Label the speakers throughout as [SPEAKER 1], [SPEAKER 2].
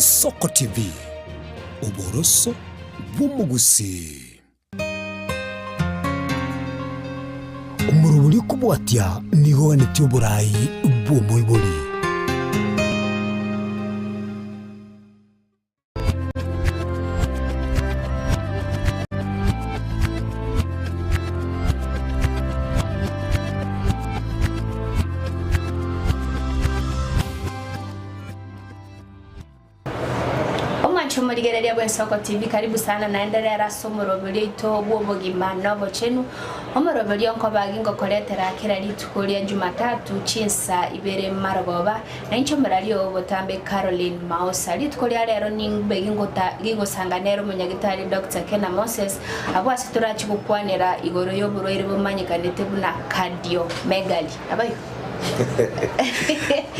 [SPEAKER 1] Ensoko TV, oboroso bw'omogusii. Omorobori okobwatia nigo oganetie oborai bw'omoibori.
[SPEAKER 2] Omwanche omorigereria bw'Ensoko TV karibu sana naende rero ase omoroberio oito bw'obogima na obochenu, omoroberio nkoba gingokoretera kera rituko ria Jumatatu chinsa ibere marogoba, na inche omoraria oo botambe Caroline Maosa. Rituko ria rero nimbe gingota gingosanga nere omonyagitari Doctor Kena Moses, abwo ase torache gokwanera igoro y'oborwaire bomanyekanete buna Cardiomegaly. Naboigo?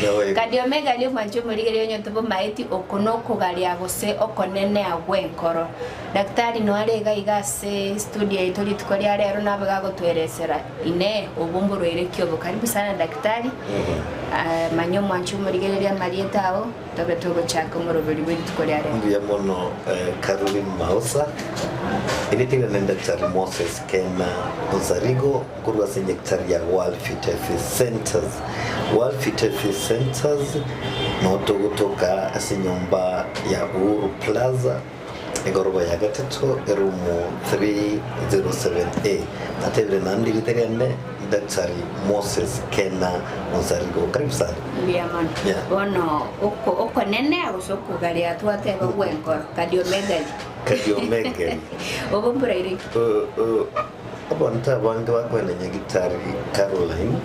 [SPEAKER 3] Naboigo.
[SPEAKER 2] Cardiomegaly omwanche omorigereria onye tobomaeti oko nokogaria gose okonenea gw'enkoro. Daktari noare iga iga ase studio yaito rituko ria rero nabe gagotoeresera Inee, obwo mborwaire ki obo? Karibu sana daktari. Manya omwanche omorigereria amarieta ao, tobe togochaka omoroberi bwe rituko ria rero.
[SPEAKER 3] Mbuya mono Caroline Maosa. Erieta riane Daktari Moses Kena Onsarigo nkorwa ase nyagetari ya World Fitefi Centers. World Fitefi Centers no togotoka ase enyomba ya Uhuru Plaza Egoroba ya gatato, erumu 307A. Natebire naende erieta riane Daktari Moses Kena Onsarigo. Karibu sana.
[SPEAKER 2] Mbuya mono.
[SPEAKER 3] Yeah.
[SPEAKER 2] Bono oko okonene gose okogaria twateba gwenkoro cardiomegaly.
[SPEAKER 3] Cardiomegaly.
[SPEAKER 2] Obo mboraire ki?
[SPEAKER 3] Uh, uh, abanto abange bakoenda Nyagitari Caroline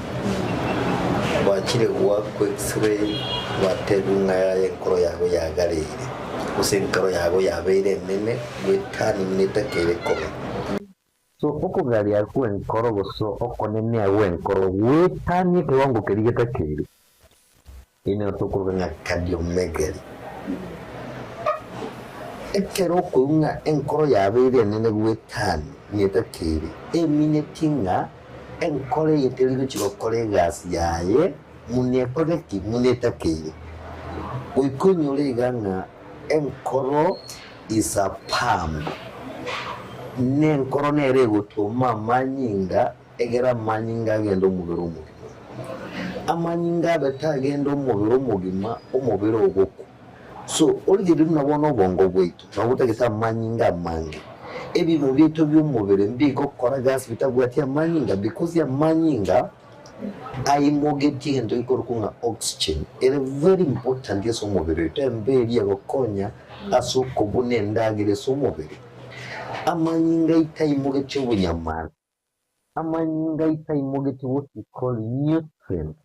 [SPEAKER 3] bachire goakwa x-ray batebiwa ng'a yaya enkoro yago yagareire. Gose enkoro yago yabeire enene goetania buna etakeire koba.
[SPEAKER 4] So okogaria gw'enkoro gose okonenea gw'enkoro goetanie ekewango keria getakeire.
[SPEAKER 3] Eye nigo tokoroka ng'a cardiomegaly. Ekero okoigwa ng'a enkoro yabeire enene goetania buna etakeire, eminetie ng'a enkoro eye teri gochia gokora egasi yaye Buna ekore ki? Buna etakeire. Goika onyore iga ng'a enkoro is a pump. Nenkoro nere egotoma amanyinga egere amanyinga agende omobere omogima. Amanyinga abe tagenda omobere omogima, omobere ogokwa. So origereria buna bono obongo bwaito nabo botagete amanyinga amange. Ebiimo biaito bi'omobere mbigokora gasi bitabwati amanyinga because amanyinga Aimogetie egento gekorokwa ng'a oxygen, ere very important ase omobere oito, embe eria egokonya ase okobuna endagera ase omobere. Amanyinga aito aimogetie obonyamara, amanyinga aito aimogetie what we call nutrients,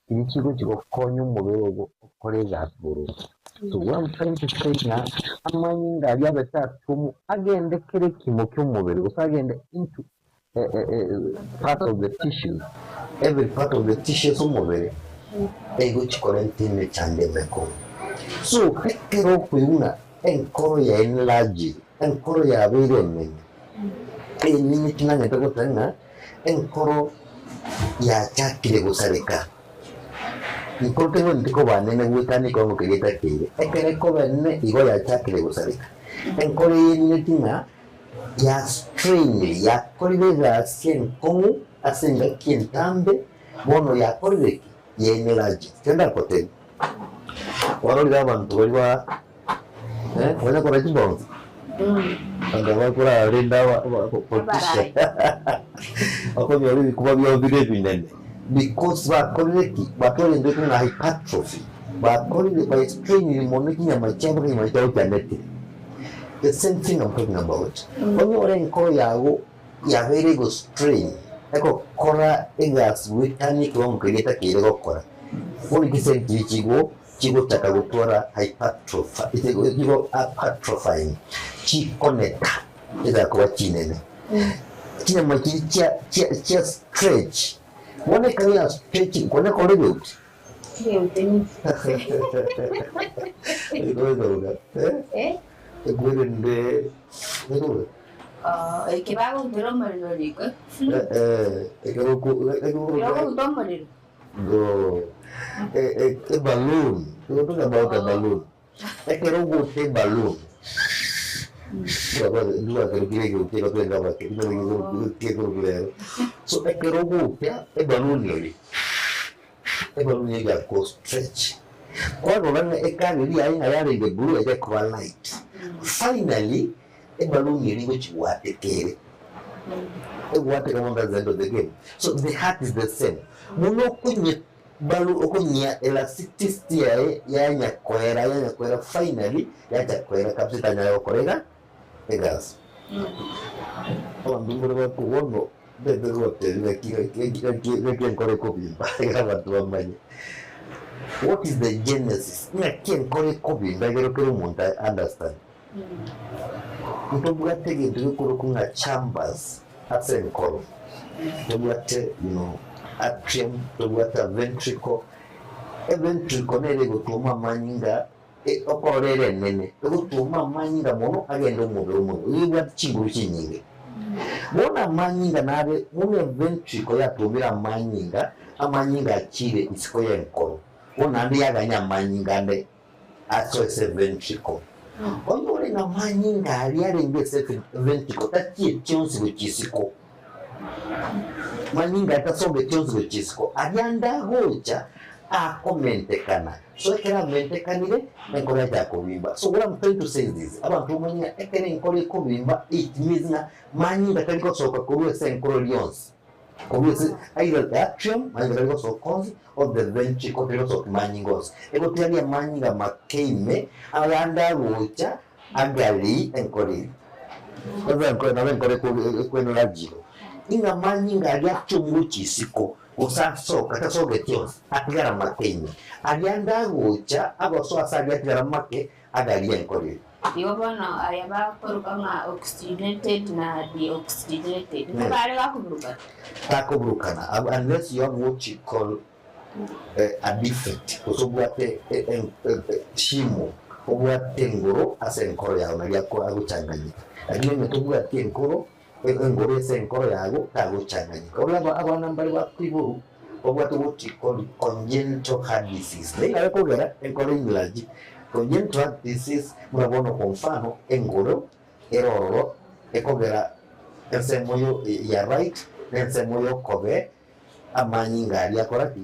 [SPEAKER 3] chiria chigochi gokonya omobere ogo okore egasi boronge. So what I'm trying to say ng'a amanyinga aria abete atomu agende kera ekimo kia omobere gose agende into part of the tissues, every part of the tissue ase omobere egochi korenta emechando emekong'u. So ekero okoigwa ng'a enkoro ya enlarged, enkoro yabeire enene, enene tinang'ete goteba ng'a enkoro yachakire gosareka, enkoro tebwenereti koba nene goetania ekewango keria etakeire, ekero ekoba enene igo yachakire gosareka. Enkoro eye emineti ng'a ya strained, yakorire egasi enkong'u ase engaki entambe, bono yakorire ki? Ya enlarged. Ekero ndagotebie, kwarorire abanto baria ba eh, kwanya korora chibonsi? Abanto aba bakorarende aba aba politician bakonyora ebikuba biabo bire ebinene because bakorire ki? Batorendete ng'a hypertrophy, bakorire ba strained mono chinyama chiabo chinyama chiabo chianetire. The same thing I'm talking about. Onyore enkoro yago yabeire ego strain, egokora egasi goetania ekewango keria etakeire gokora. Bono chisenti chigo chigochaka gotwara hypertrophy, chigo hypertrophying, chikoneta chigakoba chinene. Chinyama chiria chia chia chia stretch, bono ekero ya stretch, konya kore geuti.
[SPEAKER 2] Eke bagoutera omorero riko. Bagouta omorero.
[SPEAKER 3] Ekero ogote eballoon, ndwakerokire egeuti egotwenga abake, kekorokwa rero. So ekero ogocha eballoon eria, eballoon eria yako stretch, kwarora ng'a ecolour eria yaye ng'a yarenge blue eke ekoba light. Finally, eballoon eria ngochi goateka ere, egoateka bono that's the end of the game. So the heart is the same, buna okonywa Balu okonyia elasticity yaye yanya koera yanya koera finally yacha koera kabisa etanyare gokora iga egasi. Abanto mbare bakwo bono ntete gotebia gaki gaki gaki gaki enkoro ekobimba egere abanto bamanye. What is the genesis? Ng'aki enkoro ekobimba egere kera omonto a understand. Ntobwate egento gekorokwa ng'a chambers ase enkoro, ntobwate you know atrium, ntobwate a ventricle. Eventricle nere egotwoma amanyinga okorora ere enene, egotwoma amanyinga mono agende omobere omogima, igo ebwate chinguru chinyinge. Bono amanyinga nabe buna eventricle yatwomire amanyinga, amanyinga achire isiko y'enkoro, bono naende yaganya amanyinga ande Asoe ase ventricle. Onyore ng'a amanyinga aria arenge ase ventricle tachieti onsi gochia isiko. Manyinga aria tasogeti onsi gochia isiko, aria ande agocha akomentekana. So ekero amentekanire, enkoro yachaka kobimba. So what I'm trying to say is this, abanto bamanye ng'a ekero enkoro ekobimba, it means ng'a manyinga tari gosoka korwa ase enkoro rionsi. Korwa ase either the atrium, manyinga tari gosoka onsi, or the ventricle tari gosoka manyinga onsi. Egotigaria amanyinga make ime, ayande agocha agari enkoro ime. Nabo enkoro nabo enkoro ekweneragia igo. Ing'a amanyinga aria achiomwa gochia isiko, gose asoka tasogeti onsi, atigara make ime. Aria ande agocha agosoa ase aria atigara make, agaria enkoro ime.
[SPEAKER 2] Igo bono aya bakoruka ng'a oxygenated na deoxygenated, nigo bare gakoburukana?
[SPEAKER 3] Takoburukana unless you have what you call a defect, gose obwate shimo, obwate engoro ase enkoro yao nario agochanganyika. Lakini onye tobwati enkoro, engoro ase enkoro yago tagochanganyika. Bono abana mbare bakoiborwa babwate what you call congenital heart disease, naende nabo ekogera enkoro enlarge. Congenital heart disease buna bono kwa mfano engoro ere ororo ekogera ensemo yo ya right na ensemo ya okobee amanyinga aria akora ki?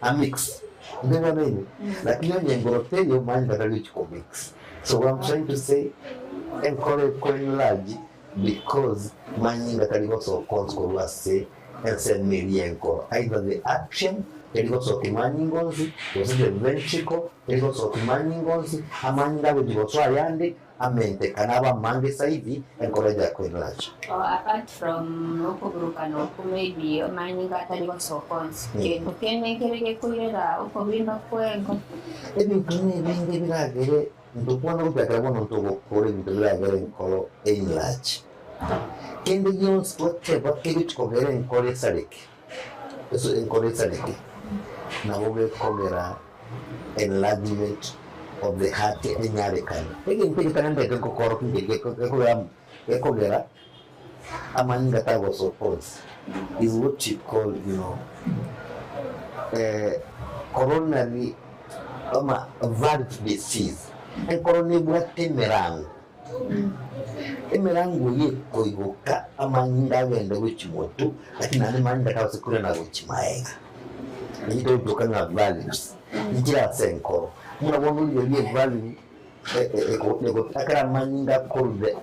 [SPEAKER 3] A mix ntoigwanaine? Lakini onye engoro teiyo manyinga tari gochia ko mix. So what I'm trying to say enkoro eko enlarge because manyinga tari gosoka onsi korwa ase ensemo eria y'enkoro either the atrium teri gosokia manyinga onsi gose the ventricle teri gosokia manyinga onsi, amanyinga agochia gosoa ayande Amentekane abe amange zaidi, enkoro eria kwenracha.
[SPEAKER 2] Oh, apart from okoburukana okwo maybe amanyinga atari gosoka onsi, gento kende nkere gekoirera okobimba kw'enko.
[SPEAKER 3] Ebinto nebinge biragere ntokwana gochakera bono ntogokora ebinto biragere enkoro enlarge. Kende gionsi twateba kegochi kogera enkoro esareke, ase enkoro esareke, nabo gekogera enlargement of the heart enyarekane. Egento egetang'ani nkokorokia nkeria gekogera gekogera amanyinga tagosoka onsi is what you call you know coronary ama valve disease. Enkoro nebwate emerango, emerango eyio ekoigoka amanyinga agende gochia motwe lakini naende amanyinga tagose korenda gochia maega. Eyio togotoka ng'a values nchire ase enkoro. Buna bono rirorio evalue ekero amanyinga akorwa the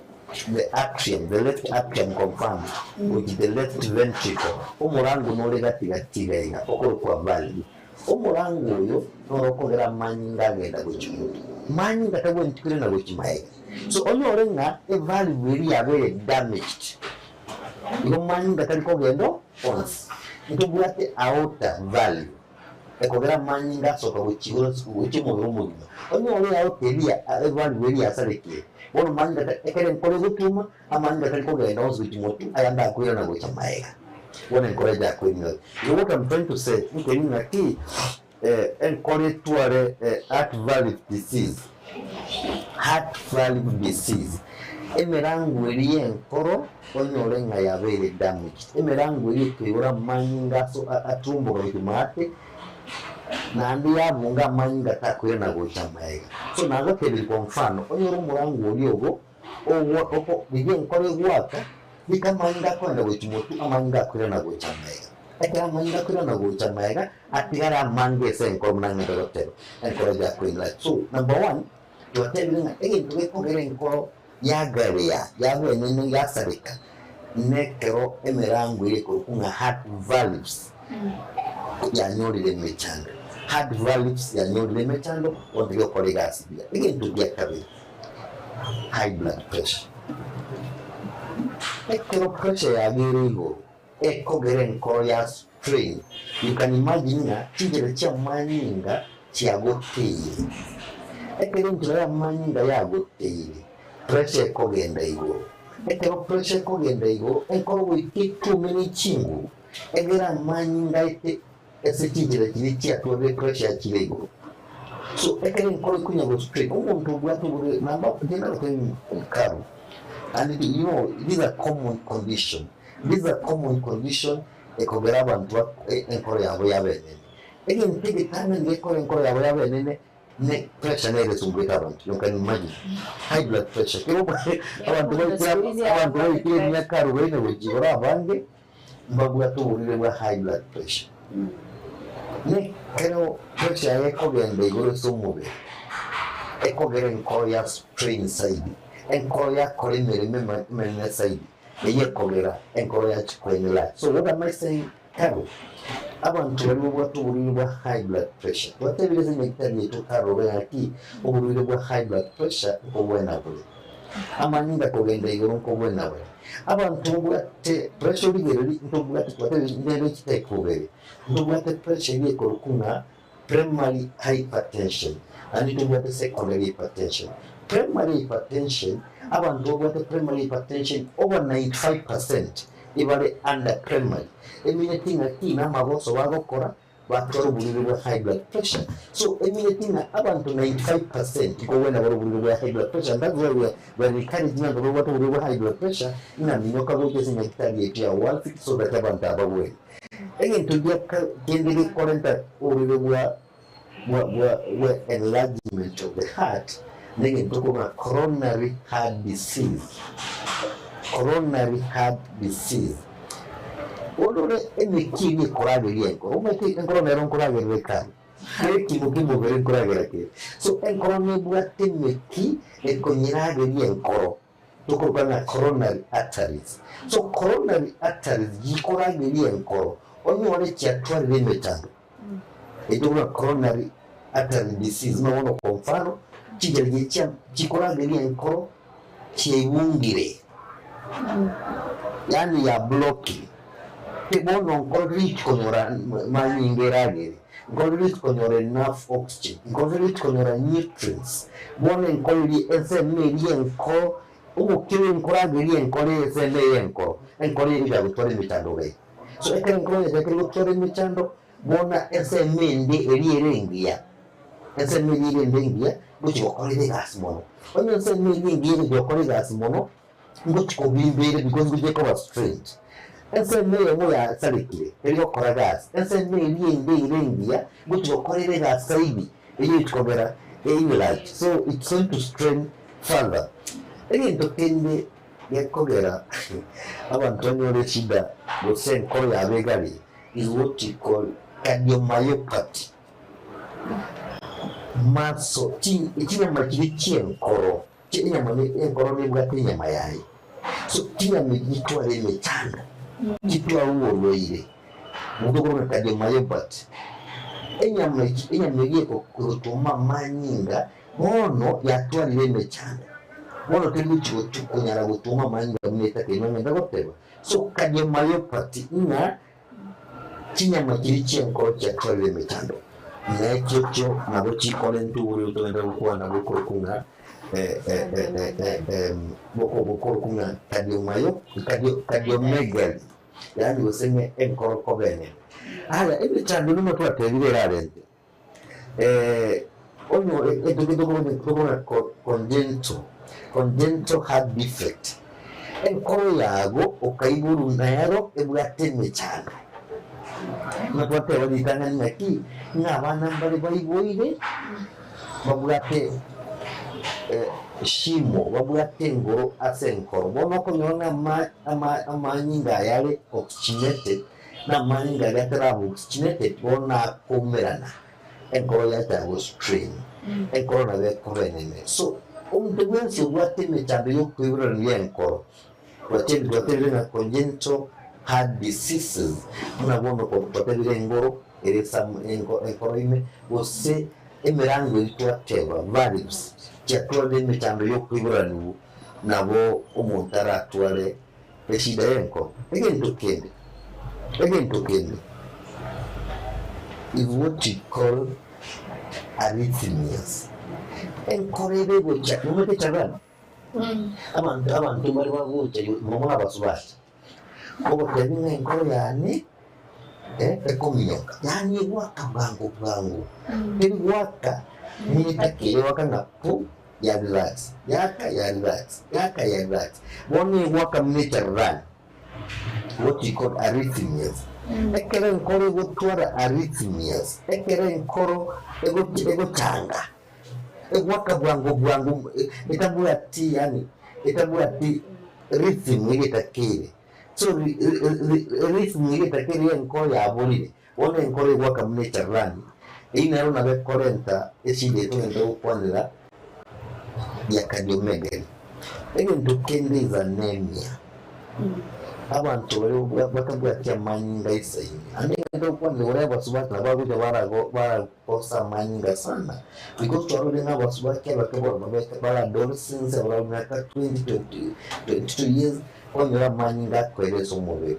[SPEAKER 3] the atrium, the left atrium confirmed gochia the left ventricle, omorango nore gati gati iga iga okorokwa valve. Omorango oyo noro okogera amanyinga agenda gochia motwe. Manyinga tabwenereti korenda gochia maega. So onyore ng'a evalve eria yabeire damaged. Igo manyinga tari kogenda onsi. Ntobwate aorta valve ekogera amanyinga asoka gochia igoro gochia omobere omogima. Onyore aorta eria evalve eria yasarekire, bono manyinga ta ekero enkoro egotuma, amanyinga tari kogenda onsi gochia motwe, ayande akoirana gocha maega. Bono enkoro echa koinyora. Igo what I'm trying to say, nkeri ng'aki enkoro etware heart valve disease, heart valve disease, emerango eria y'enkoro onyore ng'a yabeire damaged, emerango eria ekoigora amanyinga aso atumboka gochia maate. Naende yabunga amanyinga takoirana gocha magega. So nagotebirie kwa mfano, onyore omorango oria ogo, ogwa oko riria enkoro egwaka, rika amanyinga akoenda gochia motwe, amanyinga akoirana gocha magega. Ekero amanyinga akoirana gocha magega, atigare amange ase enkoro buna ng'ende goteba, enkoro yakoenlarge. So number one, twatebire ng'a egento gekogera enkoro yagarea, yaba enene, yasareka, nekero emerango ere ekorokwa ng'a heart valves yanyorire emechando. Heart valves yanyorire emechando, bono tigekora egasi buya. Egento gia kabere, high blood pressure. Ekero pressure yabeire igoro, ekogera enkoro ya strain, you can imagine ng'a chinchera chi'amanyinga chiagoteire. Ekero enchera y'amanyinga yagoteire, pressure ekogenda igoro. Ekero pressure ekogenda igoro, enkoro goika etume ne chinguru, egere amanyinga aete ase chinchera chiria chiatwarire pressure yachire igoro. So ekero enkoro ekonya go strain, omonto obwate oborwaire namba inche ndagotebie Carol, and you know this a common condition, this a common condition ekogera abanto ba enkoro yabo yaba enene. Egento egetang'ani gekora enkoro yabo yaba enene ne pressure nere esumbuete abanto, you can imagine high blood pressure kero abanto baikire abanto baikire emiaka arobaini gochia igoro abange mbabwate oborwaire bwa high blood pressure. Nekero pressure yaye ekogenda igoro ase omobere, ekogera enkoro ya strain zaidi, enkoro yakora emeremo emenene zaidi, eyio ekogera enkoro yachia koenlarge. So what am I saying? Kare, abanto baria babwate oborwaire bwa high blood pressure, twatebire ase enyagitari yaito karore ng'aki oborwaire bwa high blood pressure nkobwena bore, amanyinga kogenda igoro nkobwena bore. Abanto babwate pressure origereria ntobwate twatebire nere chitype ibere, ntobwate pressure eria ekorokwa ng'a primary hypertension naende ntobwate secondary hypertension. Primary hypertension, abanto babwate primary hypertension over 95% ibare under primary, emineti ng'a ki namagoso bagokora batware oborwaire bwa high blood pressure. So emineti ng'a abanto 95% nkogwena bare oborwaire bwa high blood pressure and that's why we are we are encouraging abanto babwate oborwaire bwa high blood pressure ng'a minyoka gocha ase nyagetari yaito ya World so that abanto aba bagwene. Egento gia kende gekorenta oborwaire bwa bwa bwa bwa enlargement of the heart negento okorwa coronary heart disease, coronary heart disease. Orore emeki eria ekorageria enkoro, omanyete enkoro nero nkoragerera ekari, kera ekiimo kia omobere nkoragera kere. So enkoro nebwate emeki ekonyerageria enkoro. Tokoroka ng'a coronary arteries. So coronary arteries gikorageria enkoro, onyore chiatwarire emechando. Ekio buna coronary artery disease, buna bono kwa mfano, chinchera chiria chia chikorageria enkoro chiaibungire, yaani ya blockire. Bono nkoro teri konyora manyinga eragere, nkoro teri konyora enough oxygen, nkoro teri konyora nutrients. Bono enkoro eria ensemo eria enkoro, omokebe nkorageria enkoro ensemo eye enkoro, enkoro eria yagotwara emechando iga iga. So ekero enkoro yachakire gotwara emechando, bono ensemo ende eria ere engiya, ensemo eria ere ende engiya, ngochi gokora ere egasi mono. Onye ensemo eria engiya egochi gokora egasi mono, Ngochia kobimba ere because ngochia koba strained. Ensemo eyemo yasarekire, teri gokora gasi, ensemo eria ende ere engiya, ngochia gokora ere egasi zaidi, eyio egochia kogera enlarge. So it's going to strain further. Egento kende gekogera abanto banyore eshida gose enkoro yabo egare is what you call cardiomyopathy. Muscle, chinyama chiria chienkoro. Enyama ne enkoro nebwate enyama yaye. So chinyama echi chitware emechando, chitware oborwaire, omonto okorwa cardiomyopathy. Enyama echi enyama eria egotoma amanyinga bono yatwarire emechando, bono teri gochi gotu konyara gotoma amanyinga buna etakeirwe ng'ende goteba. So cardiomyopathy ng'a Chinyama chiria chi'enkoro chiatwarire emechando, na echio chio nabo chikorenta oboreu togende gokwana bokorokwa ng'a bokorokwa ng'a cardiomyo cardiomegaly, yaani gose ng'a enkoro koba enene. Aya emechando buna twatebire erarente. Onye etoke tokobona congenital, congenital heart defect, enkoro yago okaiborwa nero ebwate emechando. Buna twateba ritang'ani ng'aki, ng'a abana mbare baiboire babwate shimo, babwate engoro ase enkoro. Bono okonyora ng'a ama ama amanyinga aya are oxygenated, na amanyinga aria ataraba oxygenated, bono akoumerana, enkoro yachaka gostrain, enkoro nabo ekoba enene. So, omonto bwensi obwate emechando ya okoiborerania enkoro, Twatebire twatebire ng'a congenital heart diseases buna bono twatebire engoro ere some enko enkoro ime gose emerango eria twateba valves chiatwarire emechando ya okoiboraniwu nabo omonto aratware eshida ya enkoro. Egento kende egento kende is what you call arrhythmias enkoro ebe egocha nomanyete echabani? Abanto abanto mbare bagocha mono abasubati, ogotebia ng'a enkoro yane ekominyoka, yaani egwaka bwango bwango, teri goaka minute ake, egoaka ng'a pu ya relax, yaka ya relax, yaka ya relax. Bono egwaka buna echarurani, what you call arrhythmias. Ekero enkoro egotwara arrhythmias, ekero enkoro egochanga. Egwaka bwango bwango etabwati yaani etabwati rhythm egetakere. So rhythm egetakere ya enkoro yaborire, bono enkoro egwaka buna echarani, eyio nero nabo ekorenta eshida eye togende gokwanera ya cardiomegaly. Egento kende is anemia. Abanto baria batabwati amanyinga aisaine, naende egento togokwanera igoro ya abasubati nabo bagocha barago barakosa amanyinga sana, because twarorire ng'a abasubati abake bono babete bare adolescents abare emiaka 20, 20, 22 years, kwanyora amanyinga akoera ase omobere.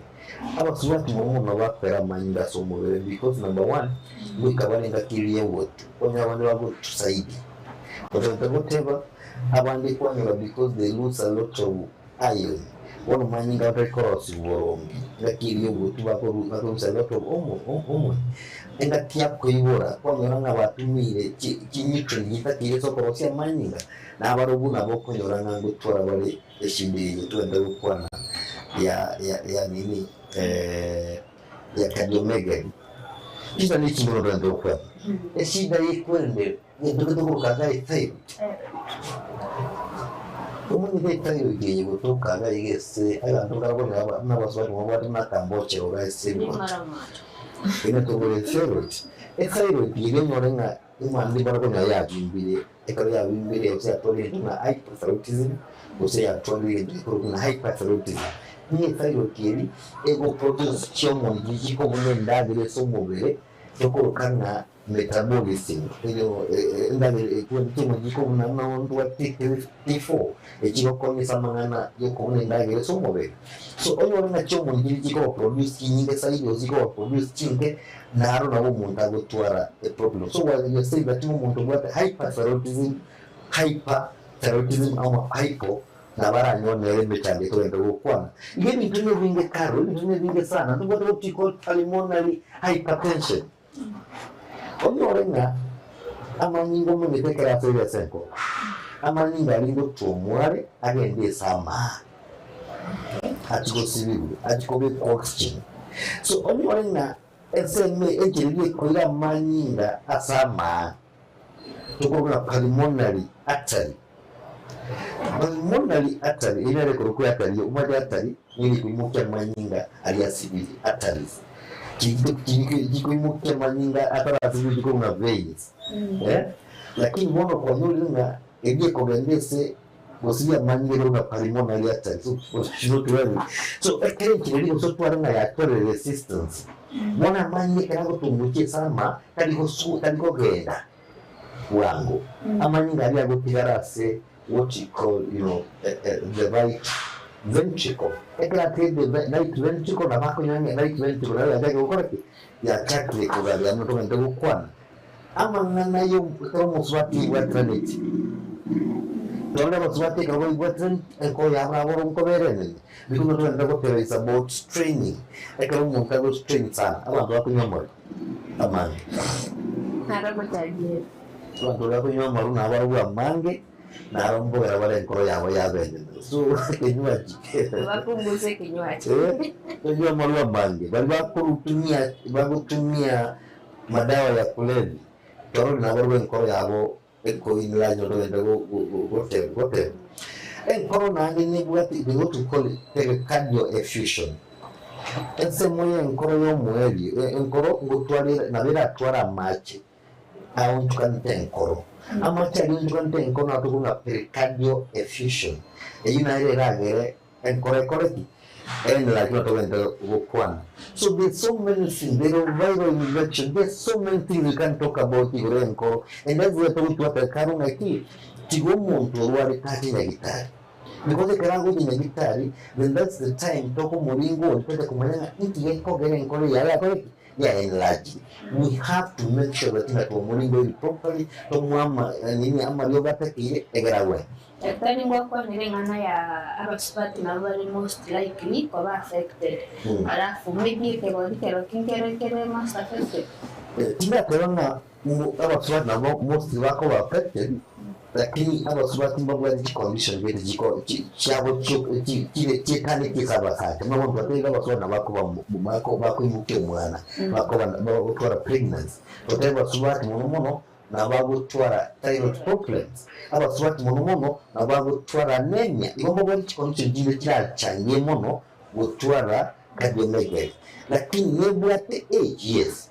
[SPEAKER 3] Abasubati mono mono bakoera amanyinga ase omobere because number one, goika bare engaki eria ya ogotu, kwanyora abande bagotu zaidi. Otagete goteba, abande kwanyora because they lose a lot of iron, bono manyinga batari korosigwa boronge, engaki eria ogotu bakoru bakorusia a lot of omo omwe, engaki ya koibora kwanyora ng'a batumiire chi chinutrient chitakeire ase okorosia amanyinga, na abarobwo nabo okonyora ng'a ngotwara bare eshida eye twende gokwana ya ya ya nini ya cardiomegaly. Chinsa ne chinde bono togende gokwana, eshida yekwende Egento getokoroka iga ethyroid. Omanyete ethyroid eye gotoka iga iga ese abanto nkare konyora aba buna abasubati mobwate buna akambochero iga ase ebigoto. Egento kore ethyroid, ethyroid eye onyore ng'a emambia mbare konyora yabimbire, ekero yabimbire gose yatwarire egento buna hyperthyroidism gose yatwarire egento gekorokwa buna hyperthyroidism. Ng'a ethyroid eria egoproduce chihormone chiria chikobuna endagera ase omobere tokoroka ng'a Metabolism, eyo endagera ekwenerete omonyiko buna nondwa T3, T4, echigokonyesa amang'ana yokobuna endagera ase omobere. So onyore ng'a chiomoni chiria chikoba produce chinyinge zaidi gose chikoba produce chinke, naro nabo omonto agotwara eproblem. So while you are saying that ng'a omonto obwate hyperthyroidism, hyperthyroidism ama hypo, nabo aranyore nere emechando ekogenda gokwana. Iga ebinto nebinge karo, ebinto nebinge sana, ntobwate what we call pulmonary hypertension. Onyore ng'a amanyinga omanyete ekero asoire ase enkoro, amanyinga aria ngotwa omware agende ase amaa, achie gosibigwa, achie kobekwa oxygen. So onyore ng'a ensemo eye enchera eria ekoira amanyinga ase amaa, tokorwa ng'a pulmonary artery. Pulmonary artery, eyio nere ekorokwa artery, omanyete artery nigo ekoimokia amanyinga aria asibirie, arteries. Chikoimokia amanyinga atarasibigwa chikorwa ng'a veins, eh, lakini bono kwanyorire ng'a eria ekogenda ase gosibia amanyinga ekorwa ng'a pulmonary artery, so so ekero enchera eria gose otware ng'a yatwarire resistance, bono amanyinga ekero agotumbukia ase ama tari gosu tari kogenda bwango, amanyinga aria agotigara ase what you call you know the right ventricle. Ekero atiga the right ventricle nabo akonyora ng'a right ventricle nero yachakire gokora ki? Yachakire kogaria buna togente gokwana. Amang'ana ya ekero omosubati aibwateranetie, torore abasubati ekero baibwateranetie enkoro yabo nabo oro nkobera enene because togente goteba is about straining, ekero omonto ago strain sana abanto bakonywa amari amange.
[SPEAKER 2] Naro gocharia.
[SPEAKER 3] Abanto baria bakonywa amarwa nabarobwo amange. Naro mbogera bare enkoro yabo yabe enene. So ekinywaji
[SPEAKER 2] Bapunguze ekinywaji.
[SPEAKER 3] Eh, unajua amarwa amange bari bakurutumia bagutumia madawa ya kulevya toro nabo rw'enkoro yabo ekoiniranya rwenda goteba goteba enkoro nande nibwati we what we call pericardial effusion ensemo y'enkoro y'omweri enkoro ngotwarira nabo eratwara amache aonchukanete enkoro amache aria aonchukanete enkoro nabo tokobuna pericardial effusion eywo nayo eragere enkoro ekore ki? Enlarge buna togente gokwana. So there's so many things, there are viral infection, there's so many things we can talk about igoro y'enkoro and that's why togochwata karo ng'aki tiga omonto orwarete ache nyagitari because ekero agocha nyagitari then that's the time tokomoringa oria toche komanya ng'a inki gekogera enkoro yaye yakore ki? Ya enlarge. We have to make sure that ng'a twamoringoiri properly tomoe ama nini amariogo atakeire egere agwene.
[SPEAKER 2] Daktari ngwakwanire eng'ana ya abasubati nabo bare most likely koba affected alafu maybe ekegori kerokio nkere kere most affected.
[SPEAKER 3] Tindateba ng'a abasubati nabo mostly bakoba affected lakini abasubati mbabwate chicondition gete chiko chiabo chire chietanetie ase abasacha. Buna bono twatebire abasubati nabo bakoba bakoimokia omwana bakoba bagotwara pregnancy. Totebe abasubati mono mono Nabagotwara thyroid problems, abasubati mono mono nabagotwara anemia, igo mbabwate chicondition chinde chirachangie mono gotwara cardiomegaly. Lakini nebwate age, yes.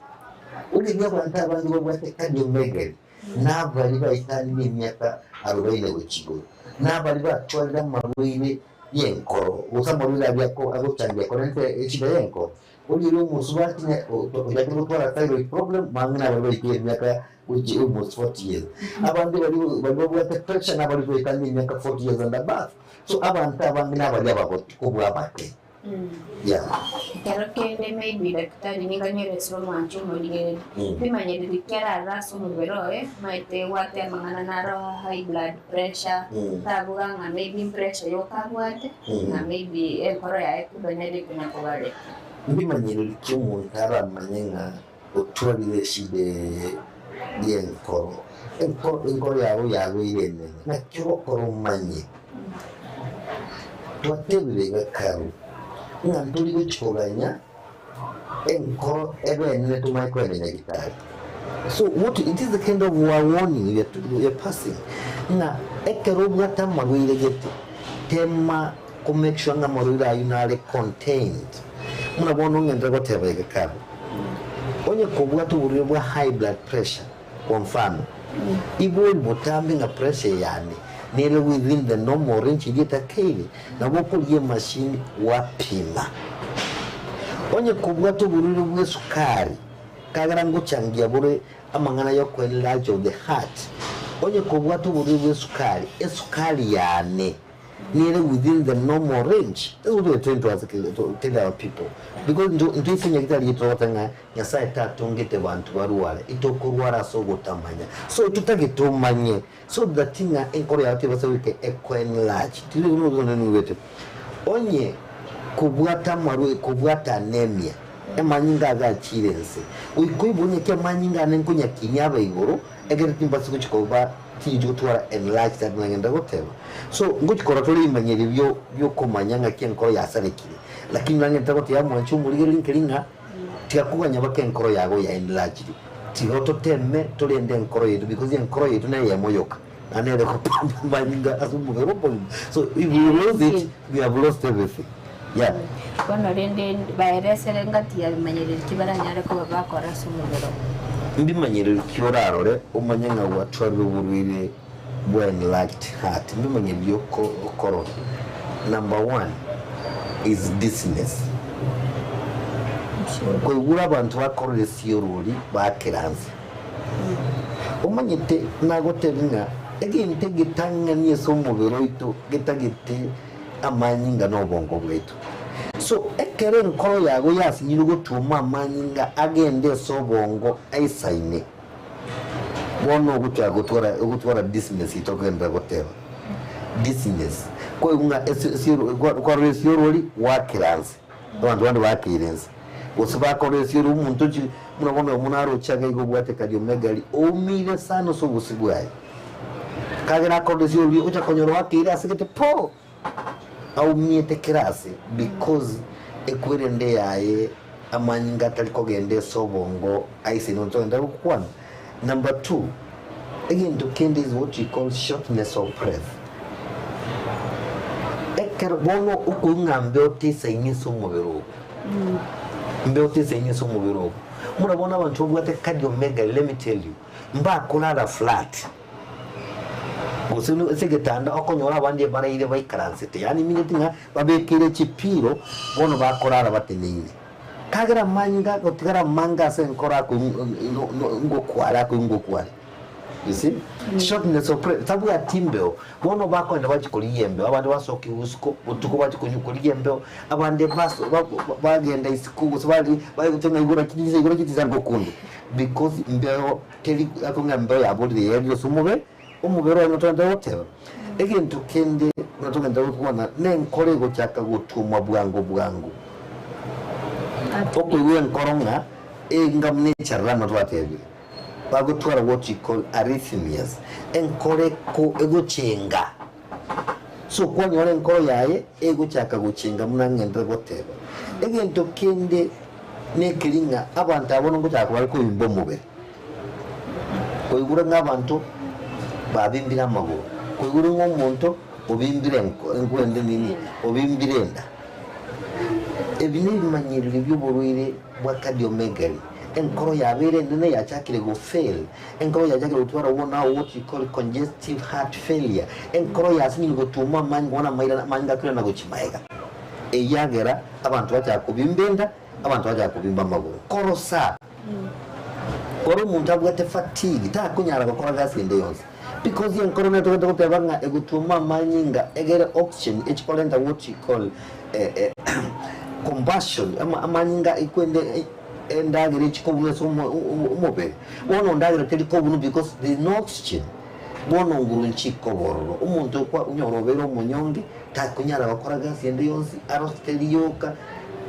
[SPEAKER 3] Origereria abanto abange babwate cardiomegaly nabari baetanirie emiaka arobaini gochia igoro, nabari batwarire amarwaire y'enkoro gose amarwaire aria agochangia korenta eshida y'enkoro. Origereria omosubati ne ochakire gotwara thyroid problem mang'ana na baria baikire emiaka gochia almost 40 years. Abande baria baria babwate pressure na baria baikanie emiaka 40 years and above. So abanto abange nabaria abagotu kobua abake. Yeah.
[SPEAKER 2] Ekero kende maybe daktari nigo anyeresire omwancho omorigereria, bimanyereri ki ararore ase omobere oye, omanyete gwate amang'ana naro high blood pressure, tabuga ng'a maybe pressure yoka abwate, ng'a maybe enkoro yaye kumbe nere ekonya kobareka.
[SPEAKER 3] Mbimanyereri ki omonto aramanye ng'a otwarire eshida eye y'enkoro? Enkoro enkoro yago yabeire enene, naki ogokora omanye? Twatebire iga kare, ng'a ntori gochia koganya enkoro ebe enene tomanye kogenda nyagitari. So what it is a kind of a warning we are, we are passing ng'a ekero obwate amarwaire gete tema ko make sure ng'a amarwaire ayio nare contained. Buna bono ng'enderere goteba iga kare, onye kobwate oborwaire bwa high blood pressure kwa mfano, ibori botambe ng'a pressure yane nere within the normal range eria etakeire, nabo okorigia emachine gwapima. Onye kobwate oborwaire bwa esukari, Ekiagera ngochangia bore amang'ana y'okoenlarge of the heart, onye kobwate oborwaire bw'esukari, esukari yane nere within the normal range. That's what we are trying to ask, to tell our people. Because intwe intwe ase nyagetari yaito togoteba ng'a Nyasaye tatongete banto barware, itokorwara ase ogotamanya. So totagete omanye so that ng'a enkoro yao tebasa goika ekoenlarge. Tiri Onye kobwata amarwaire, kobwata anemia, Amanyinga agachire ense. Goika oibonye ki amanyinga ane nkonyakinia abe igoro, ekero timbasi gochia koba tinchi gotwara enlarged heart nagenda goteba. So ngochia korora tore ebimanyerio bio biokomanya ng'aki enkoro yasarekire. Lakini nang'ente goteba mwanche omorigereria nkeri ng'a tiga koganya baka enkoro yago ya enlarged. Tiga toteme torende enkoro yaito because enkoro yaito neyemo yoka na nere egopump amanyinga ase omobere omogima. So if we lose it, we have lost everything. Yeah.
[SPEAKER 2] Bono rende baeresere ngati ya bimanyereri ki baranyare koba bakora ase omobere oo.
[SPEAKER 3] Mbimanyereri ki orarore omanye ng'a gwatwarire oborwaire bwa enlarged heart? Mbimanyereri okorora. Number one is dizziness. Koigure abanto bakorora esiorori bakeranse. Omanyete nagotebi ng'a egento egetang'ani ase omobere oito getagete amanyinga na obongo bwaito. So ekero enkoro yago yasinyirwe gotwoma amanyinga agende ase obongo aisaine, bono ogochaka gotwara ogotwara dizziness eye tokogenderera goteba. Dizziness, kwaigwa ng'a ase ase kwarora esiorori gwakera nse, abanto bande bakeire nse, gose bakorora esiorori omonto ochi buna bono oyo naroche iga iga obwate cardiomegaly, oumire sana ase obosio bwaye. Kagera akorora oria ocha konyora oakeire ase gete po! Aumiete kera ase because ekwerende yaye amanyinga atari kogenda ase obongo aise nigo togenda gokwana. Number two, egento kende is what we call shortness of breath. Ekero bono okoigwa ng'a mbeo tesaini ase omobere ogo, mbeo tesaini ase omobere ogo, buna bono abanto babwate cardiomegaly let me tell you, mbakorara flat. Gose ase egetanda okonyora abande baraire baikaransete, yaani emineti ng'a babekeire chipiro bono bakorara bateneine. Kagera amanyinga agotigara amange ase enkoro ako ngokware ako ngokware. You see? Shortness of breath, tabwati mbeo. Bono bakoenda bachia korigia embeo, abande basoka isiko botuko bachia konywa korigia embeo, abande baso bagenda isiko gose bari baigoteba ng'a igoro chitisa igoro chitisa ngokunde because mbeo Teri akong'a embeo yaborire yerire ase omobere, omobere oye notogente goteba. Egento kende notogente gokwana nenkoro egochaka gotuomwa bwango bwango. Okoigwa enkoro ng'a enga buna echarerano twatebire, bagotwara what you call arrhythmias, enkoro eko egochenga. So kwanyora enkoro yaye egochaka gochenga buna ng'enderere goteba. Egento kende nekeri ng'a abanto abwo ngochaka bare koimba omobere. Koigure ng'a abanto babimbire amagoro, koigure ng'a omonto obimbire enko enkwende nini, obimbire enda. Ebi nebimanyereri bi'oborwaire bwa cardiomegaly, enkoro yabeire enene yachakire go fail. Enkoro yachakire gotwara what now what you call congestive heart failure, enkoro yasinyire gotuoma amanyinga bono amaira amanyinga akoirana gochia magega. Eyio yagera abanto bachaka kobimba enda, abanto bachaka kobimba amagoro. Korosa ore omonto abwate fatigue takonyara gokora gasi ende yonsi because enkoro nere togete goteba ng'a egotuoma amanyinga egere oxygen echi korenta what you call combustion ama amanyinga ekwende Endagera echikobunwa ase omobere, bono ndagera teri kobunwa because there is no oxygen, bono nguru nchikobororo. Omonto okwa onyora obeire omonyonge, takonyara gokora gasi ende yonsi, arosete rioka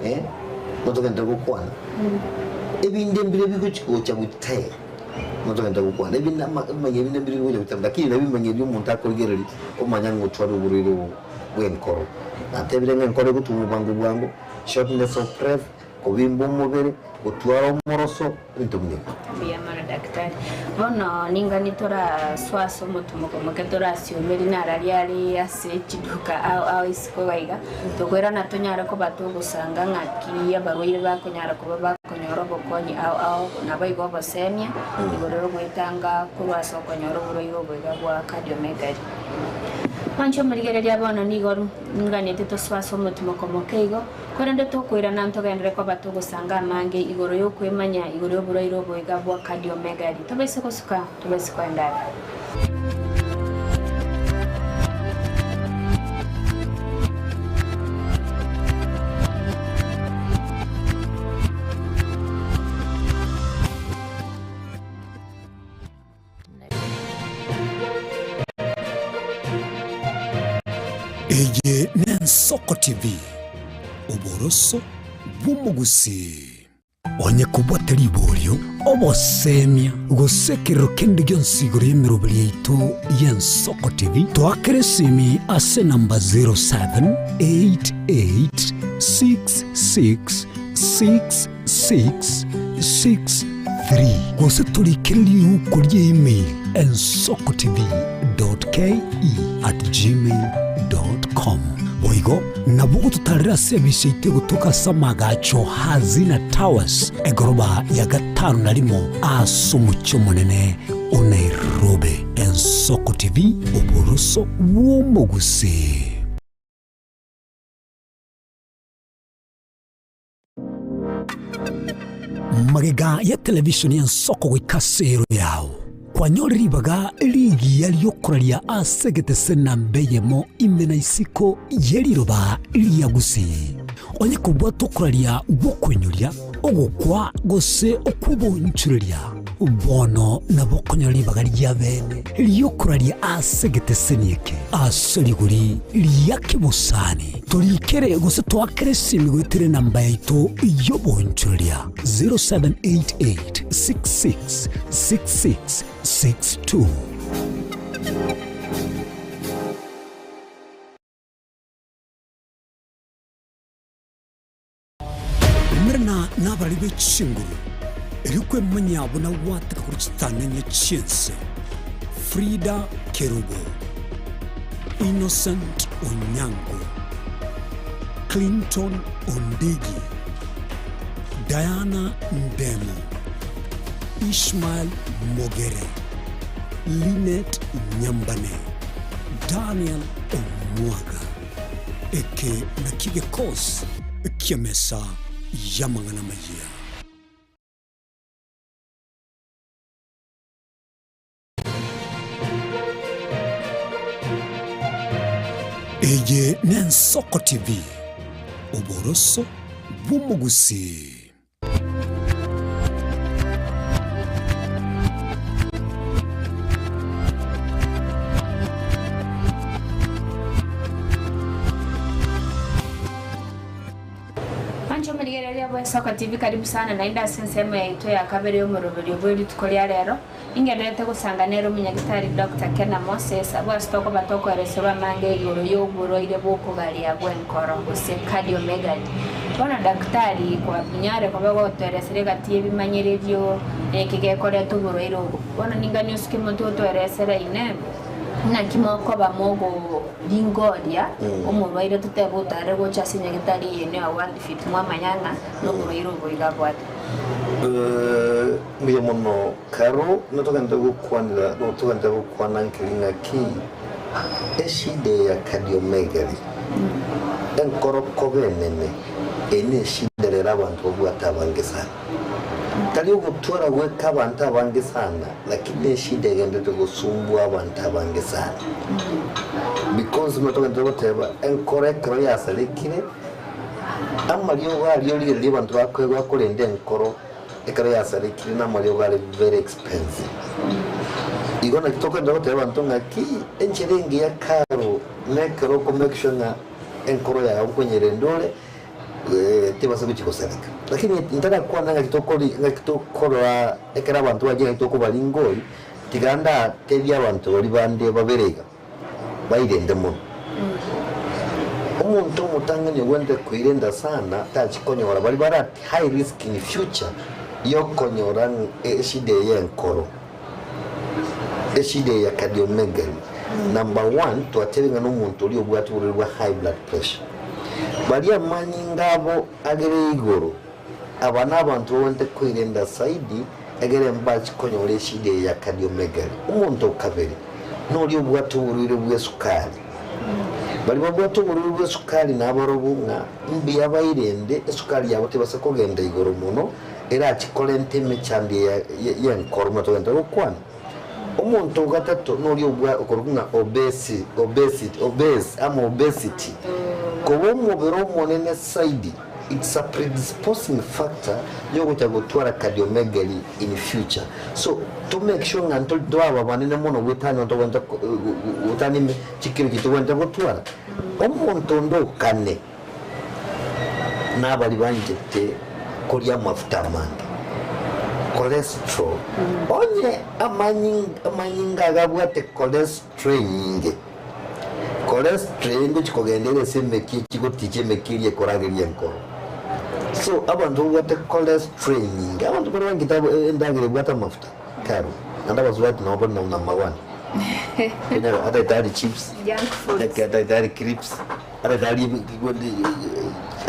[SPEAKER 3] eh, notogente gokwana. Ebinde mbire bigochi gocha goteba, notogente gokwana, ebinde ama ebimanyia binde mbire bigocha goteba, lakini nabio ebimanyia ebio omonto akorigereria, omanya ng'a otware oborwaire obo bwa enkoro. Natebire ng'a enkoro egotuma bwango bwango, shortness of breath, Kobimba omobere, gotwara omoroso, ebinto buna ebi.
[SPEAKER 2] Mbuya mono daktari. Bono ningani torasoa ase omotumoko moke torasiomerie nararia are ase chiduka ao ao isiko iga iga, tokoirana tonyare koba togosanga ng'aki abarwaire bakonyara koba bakonyora obokonyi ao ao naboigo obosemia igoro rogoetanga korwa ase okonyora oborwaire obo iga bwa cardiomegaly. Mwanche omorigereria bono nigo nganete tosoe ase omotimoko moke igo. Korende tokoirana ntogenderere koba togosanga amange igoro y'okwemanya igoro y'oborwaire obo iga bwa cardiomegaly. Tobaise gosuka, tobaise koenda are.
[SPEAKER 1] Eye n'Ensoko TV, oboroso bw'omogusii. Onye kobwate riborio, obosemia, gose ekerero kende gionsi igoro y'emeroberi yaito y'Ensoko TV, toakere esimi ase enamba 078866 663 gose torikere riuko rie email ensokotv.ke@gmail.com. Boigo nabo ogototarera ase ebisa yaito egotoka ase amagacho Hazina Towers egoroba ya gatano na rimo ase omochie omonene o Nairobi. Ensoko TV, oboroso bw'omogusii. Magega ya televishoni y'ensoko goika ase ero yao, kwanyore ribaga rigiya ri'okoraria ase egetese namba eyemo ime na isiko ye riroba ria Gusii. Onye kobwata okoraria gw'okoinyoria, ogokwa gose okw'obonchureria, bono nabo okonyora ribaga ria bene ri'okoraria ase egeteseni eke ase rigori ria kebosani. Torikere gose toakere esimi goetera enamba yaito y'obonchoreria 0788 66 66 62. be chinguru, erio kwemanyia buna gwateka korwa chitang'ani chi'ense, Frida Kerubo, Innocent Onyango, Clinton Ondigi, Diana Ndemo, Ishmael Mogere, Linet Nyambane, Daniel Omwaga. Eke nakio gekosi ki'emesa y'amang'ana amayia. Eye n'Ensoko TV, oboroso bw'omogusii.
[SPEAKER 2] Mwanche omorigereria bw'Ensoko TV karibu sana naende ase ensemo yaito ya kabere y'omoroberio bwe rituko ria rero. Ingendererete gosanga nere omonyagitari Doctor Kena Moses abwo ase tokoba tokoereserwa amange igoro y'oborwaire bw'okogaria bw'enkoro gose cardiomegaly. Bono daktari kwanyare koba gotoeresera egati y'ebimanyererio eke gekoreta oborwaire obo. Bono ningani osuke motwe otoeresere ine naki mokoba mogoringoria omorwaire totebe otare gocha ase nyagitari eye ene ya World Fit mwamanya ng'a noborwaire obo iga abwate.
[SPEAKER 3] Mbuya mono Karo notogende gokwanera notogende gokwana nkeri ng'aki eshida eye ya cardiomegaly enkoro koba enene eye ne eshida rero abanto babwate abange sana tari ogotwara goika abanto abange sana lakini ne eshida egenderete gosumbua abanto abange sana because notogende goteba enkoro ekero yasarekire amariogo aria origereria abanto bakoegwa korende enkoro Ekero yasarekire namariogo are very expensive. Igo naki tokoenda gotebia abanto ng'a ki enchera engiya karo nekero oko make sure ng'a enkoro yago nkonyerenda ore tebasa gochia gosareka. Lakini ntarakwana ng'aki tokori ng'aki tokora ekero abanto bachire ng'aki tokobaringori, tiga ndatebie abanto baria bande babere iga. bairende mono. Omonto omotang'ani ogwenerete koirenda sana tachi konyora baria bare at high risk in future yokonyora eshida eye y'enkoro, eshida eye ya cardiomegaly. Number one, twatebire ng'a nomonto oria obwate oborwaire bwa high blood pressure. Baria amanyinga abo agere igoro, aba nabanto bagwenerete koirenda zaidi egere mbachi konyora eshida eye ya cardiomegaly. Omonto o kabere, noria obwate oborwaire bw'esukari. Baria babwate oborwaire bw'esukari nabarobwo ng'a mbuya bairende esukari yabo tebasa kogenda igoro mono erache korenta emechando eye y'enkoro buna togenda gokwana. Omonto o gatato noria obwa okorokwa ng'a obesi obesity obese ama obesity, koba omobere omonene saidi it's a predisposing factor yogocha gotwara cardiomegaly in future. So to make sure ng'a ntori twaba abanene mono goetania onde togwenerete goetania ime chikiro echi togwenerete gotwara. Omonto onde okane nabari banchete koria amafuta amange, cholesterol, onye amanyinga iga abwate cholesterol enyinge, cholesterol eye ngochi kogenda ere ase emekia echigoticha emekia eria ekorageria enkoro. So abanto babwate cholesterol enyinge, abanto baria banchete endagera ebwate amafuta karo, naende abasubati nabo bare number one, okonyora atagete arie chips,
[SPEAKER 2] Junk foods.
[SPEAKER 3] atagete arie crips. Ata tari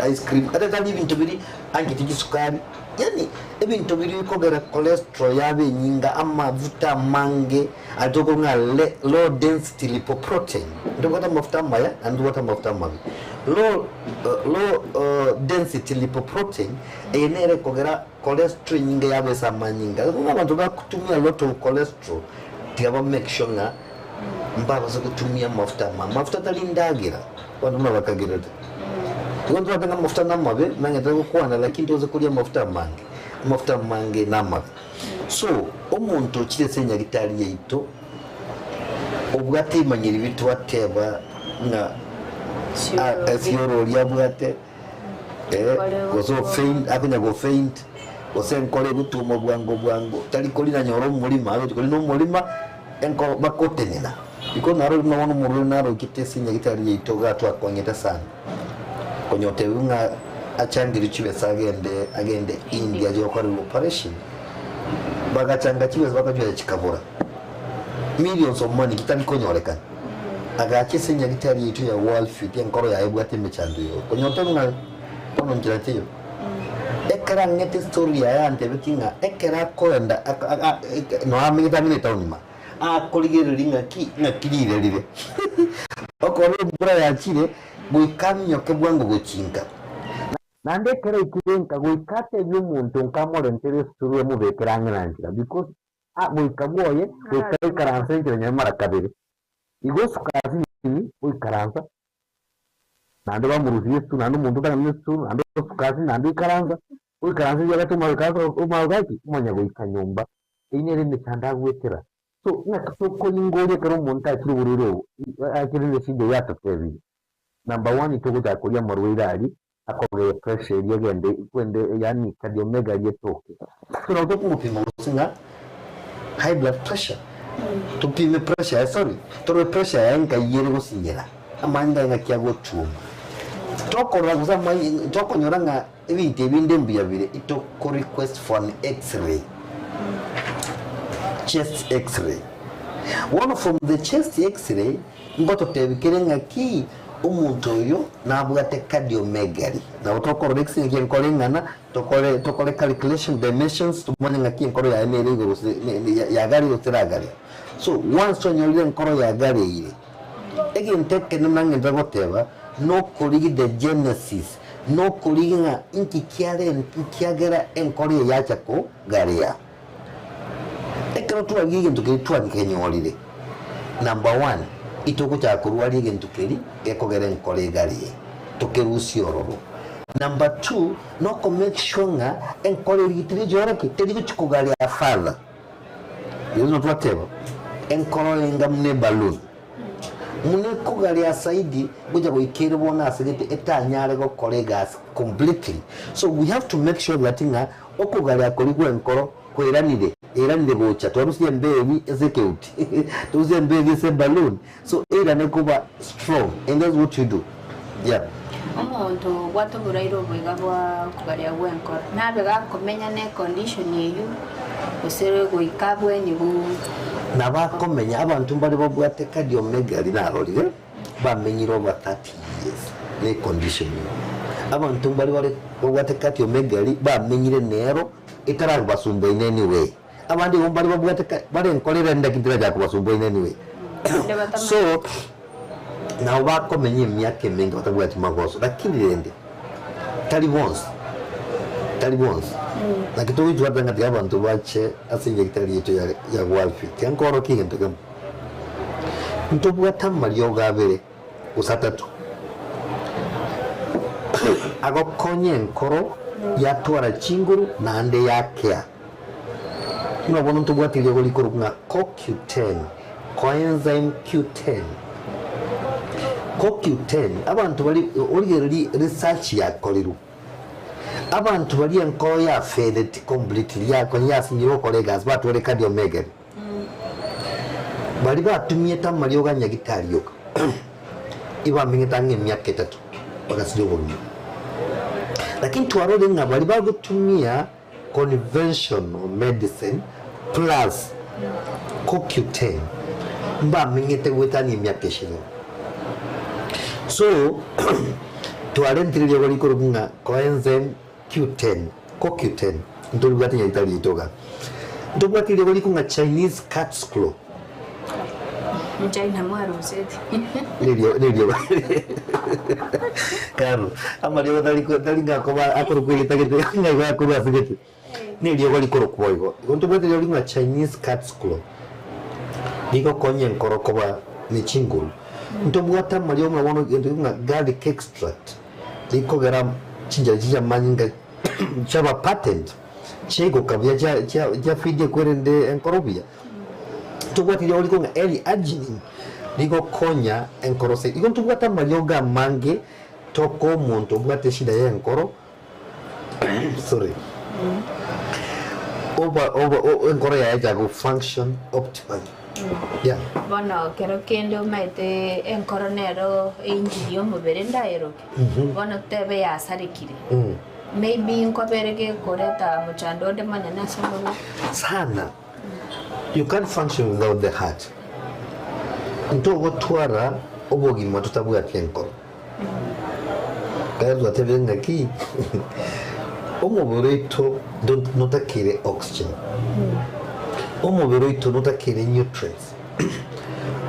[SPEAKER 3] ice cream, ata tari ebinto biria anchete chisukari, yaani ebinto biria bikogera cholesterol yaba enyinga, amafuta amange aria tokorwa ng'a le low density lipoprotein, ntobwate amafuta amaya naende ntobwate amafuta amabe. Low low density lipoprotein, eye nere ekogera cholesterol enyinge yaba ase amanyinga. Bono abanto bagotumia a lot of cholesterol, tiga ba make sure ng'a. Mbabase gotumia amafuta ama amafuta tari ndagera, abanto buna bakagerete. Igo ntobwate ng'a amafuta namabe, nang'ete gokwana lakini toise koria amafuta amange, amafuta amange namabe. So, omonto ochire ase enyagitari yaito, obwate ebimanyeri bi twateba ng'a esiorori abwate, gose ofaint akonya gofaint, gose enkoro egotwoma bwango bwango, tari korina nyora omorimo, agochi korina omorima. Enkoro bagotenena, because naro buna bono omorwani narochete ase enyagitari yaito iga twakonyete sana, konya otebiwa ng'a. Achangerwe chibesa agende agende India ache gokorerwa operation. Bagachanga chibesa bakachiroria chikabora. Millions of money chitari konyorekana. Agacha ase enyagitari yaito ya World Fit enkoro yaye ebwate emechando igo. Konya otebi ng'a bono nchera teiyo. Ekero ang'ete estory yaye antebetie ng'a ekero akoenda nonya amenyete ang'e na etown ime aa, akorigereria ng'aki ng'aki rire rire. Okorora embura yachire goika aminyoke bwango gochinka.
[SPEAKER 4] Naende ekero aikire nka goika atebie omonto nka amorentere esuru amobekere ang'e na nchera because goika bwoye goika aikaranse enchera nyaye mara kabere. Igo osuka ase nini oikaransa naende bamorusirie esuru naende omonto otang'ani na esuru naende osuka ase naende oikaransa oikaransa erio agate omanye goikaransa omanye gaki omanya goika nyomba. Eyio nere emechando agoetera. So ng'aki tokoringoria ekero omonto achire oborwaire obo achire ne eshida eyio atotebirie. Number one togochaka koria amarwaire aria akogera epressure eria egende kwende yaani cardiomegaly etoke.
[SPEAKER 3] So nabo tokomopima gose ng'a high blood pressure, topime pressure yaye sorry, torore pressure yaye nkai ere gosinyera, amanyinga aye ng'aki agochuma. Tokorora gose amany tokonyora ng'a ebinto ebinde mbuya bire, itoko request for an x-ray, chest x-ray. Bono from the chest x-ray, Ngototebi kere ng'aki omonto oyo nabwate cardiomegaly. Nabo tokorora ekeseni ki'enkoro eng'ana, tokore tokore calculation, dimensions, tomanye ng'aki enkoro yaye nere igoro gose ne ne yagareire gose teragareire. So, once twanyorire enkoro yagareire, egento ekenene nang'enderere goteba, nokorigia the genesis, nokorigia ng'a inki kiarent kiagera enkoro eye yacha kogarea. Ekero twarigia egento keria twagekenyorire, number one, itogochaka korwaria egento keria gekogera enkoro egarie, tokerusie ororo. Number two, noko make sure ng'a enkoro eria teri gochia ki? Teri gochia kogaria further. Erio buna twateba, enkoro enga buna eballoon, buna ekogaria zaidi gocha goika ere bono ase gete etanyare gokora egasi completely. So we have to make sure that ng'a Okogaria koria gw'enkoro kwairanire, yairanire gocha, twarusia embebi ase ekeuti, twarusia embebi ase eballoon, so eirane koba strong and that's what you do, yeah.
[SPEAKER 2] Omonto obwate oboraire oboiga bwa okogaria gw'enkoro nabe gakomenya ne econdition eyio gose goika abwenigwe.
[SPEAKER 3] Nabo akomenya, abanto mbare babwate cardiomegaly narorire. Bamenyire over 30 years ne condition eye. Abanto mbare bare babwate cardiomegaly bamenyire nero etarabasumbua in any way. Abande igo mbare babwate ka bare enkoro ere ndaki terachaka kobasumbua in any way. So nabo bakomenya emiaka emenge batabwati magoso lakini rende tari bonsi tari bonsi. Naki togochwata ng'a tiga abanto bache ase enyagetari yaito ya ya Guelph tiga nkorokie egento kemo. Ntobwate amariogo abere gose atato agokonya enkoro yatwara chinguru naende yakea. Buna bono ntobwate eriogo rikorokwa ng'a CoQ10, coenzyme Q10. CoQ10, abanto baria origererie research yakorirwe, abanto baria enkoro yafaileti completely yakonya yasinyire gokora egasi batware cardiomegaly. Baria batumiete amariogo a nyagitari yoka ibamenyete ang'e emiaka etato bagasiria obogima. Lakini twarorire ng'a baria bagotumia conventional medicine plus CoQ10 mbamenyete goetania emiaka ishirini. So twarentire riogo rikorokwa ng'a coenzyme Q10, CoQ10, ntoribwate nyagitari yaito iga. Ntobwate eriogo riko ng'a Chinese cat's claw.
[SPEAKER 2] China mwaroseti.
[SPEAKER 3] Nerio neriogo Karo, amariogo tari ko tari ng'a akoba akorokwa egeta gete ng'a igo akorwa ase gete. Neriogo rikorokwa igo. Igo ntobwate eriogo riko ng'a Chinese cat's claw. Rigokonya enkoro koba ne chinguru. Ntobwate amariogo buna bono egento gekong'a garlic extract. Rikogera chinchera chi'amanyinga chiaba patent, chiaikoka buya, chiafeed ekwerende enkoro buya. Ntobwate eriogo rikong'a ng'a L-arginine rigokonya enkoro ase igo ntobwate amariogo amange tokoa omonto obwate eshida ya enkoro sorry oba oba enkoro yaye echaka go function optimally. Yeah.
[SPEAKER 2] Bono kero kende omaete enkoro nero einjili y'omobere ndaeroke, bono totebe yasarekire, maybe nkobere gekoreta mochando onde monene ase omobere.
[SPEAKER 3] Sana. You can't function without the heart. Ntogotwara obogima totabwati enkoro. Ekero twatebire ng'aki omobere oito notakeire oxygen, omobere oito notakeire nutrients,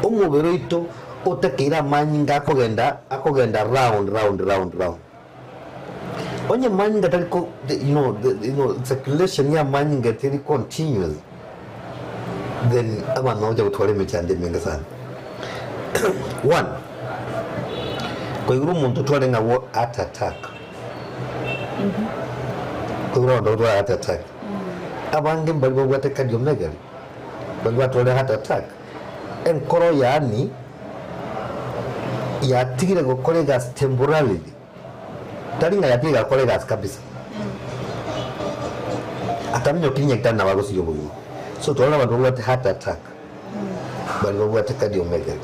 [SPEAKER 3] omobere oito otakeire amanyinga akogenda akogenda round round round round. Onye amanyinga tari ko you know the you know circulation ya amanyinga teri continuous then abanto bagocha gotwara emechando emenge sana. One, koigure omonto otware ng'a bo heart attack, koigure abanto bagotwara heart attack, abange mbari babwate cardiomegaly, bari batwarire heart attack, enkoro yaani yatigire gokora egasi temporarily, tari ng'a yatigire gokora egasi kabisa, ataminyoki nyagetari nabo agosiria obogima. So twarora abanto babwate heart attack. Baria babwate cardiomegaly.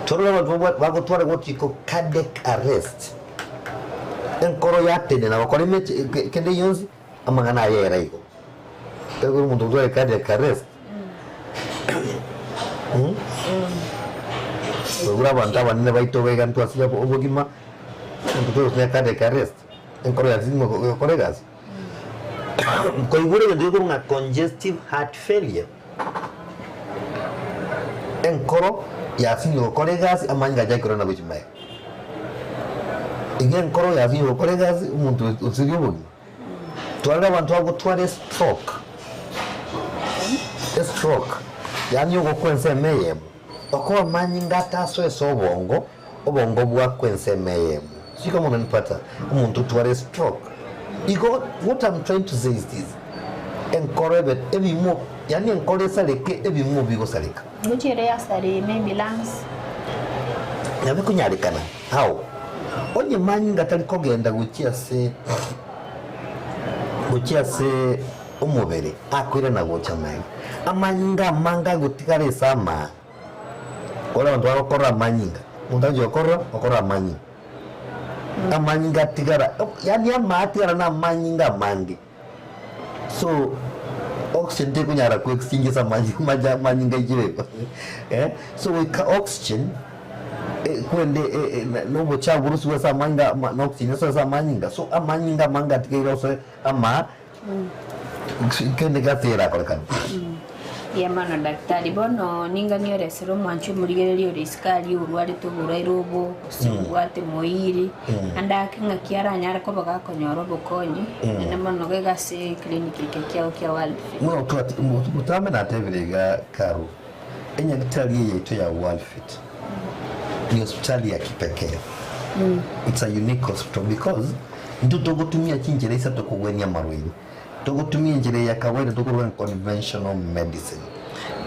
[SPEAKER 3] Torore abanto babwate bagotwara gochiko cardiac arrest. Enkoro yatenena gokora emechi kende yonsi amang'ana aye ere igo. Tari kore omonto otware cardiac arrest. Koigure abanto abanene baito iga iga ntwasiria obogima, omonto tore cardiac arrest, enkoro yasinywa gokora egasi. Koigure egento gekorwa ng'a congestive heart failure. Enkoro yasinywa gokora egasi, amanyinga aye akorana gochia magega. Iga enkoro yasinywa gokora egasi, omonto osirie obogima. Twarora abanto bagotwara estroke, estroke, yaani ogokwa ensemo eyemo, okoba amanyinga atasoe ase obongo, obongo bwakwa ensemo eyemo. Sijui kama unanipata? Omonto otware estroke. Igo what I'm trying to say is this, Enkoro ebe ebimo, yaani enkoro esareke ebimo bigosareka.
[SPEAKER 2] Ngochia ere yasare maybe lungs.
[SPEAKER 3] Nabo ekonyarekana how? Onye manyinga tari kogenda gochia ase gochia ase omobere akoirana gocha magega, amanyinga amange agotigara ase amaa. Kore abanto bagokorora amanyinga, omonto agochia gokorora, okorora amanyinga. Amanyinga atigara, yaani amaa atigara na amanyinga amange. So oxygen tekonyara ko exchange ase amache amanyinga aichire igo eh, so goika oxygen kwende na obochafu borosiwe ase amanyinga na oxygen esoe ase amanyinga, so amanyinga amange atigaire osoe ama kende gose erakorekane.
[SPEAKER 2] Mbuya mono daktari, bono ninganie oresere omwanchi omorigereria ore isiko aria orwarete oborwaire obo, gose obwate moiri, ande ake ng'aki aranyare koba gakonyora obokonyi, naende mono iga ase eclinic eke kiao kia World Fit.
[SPEAKER 3] Buna otwate botambe natebire iga Caro, enyagitari eye yaito ya World Fit ni hospitali ya kipekee. It's a unique hospital because intwe togotumia chinchera isato kogwenia amarwaire. Togotumia enchera eye ya kawaida tokoroka ng'a conventional medicine,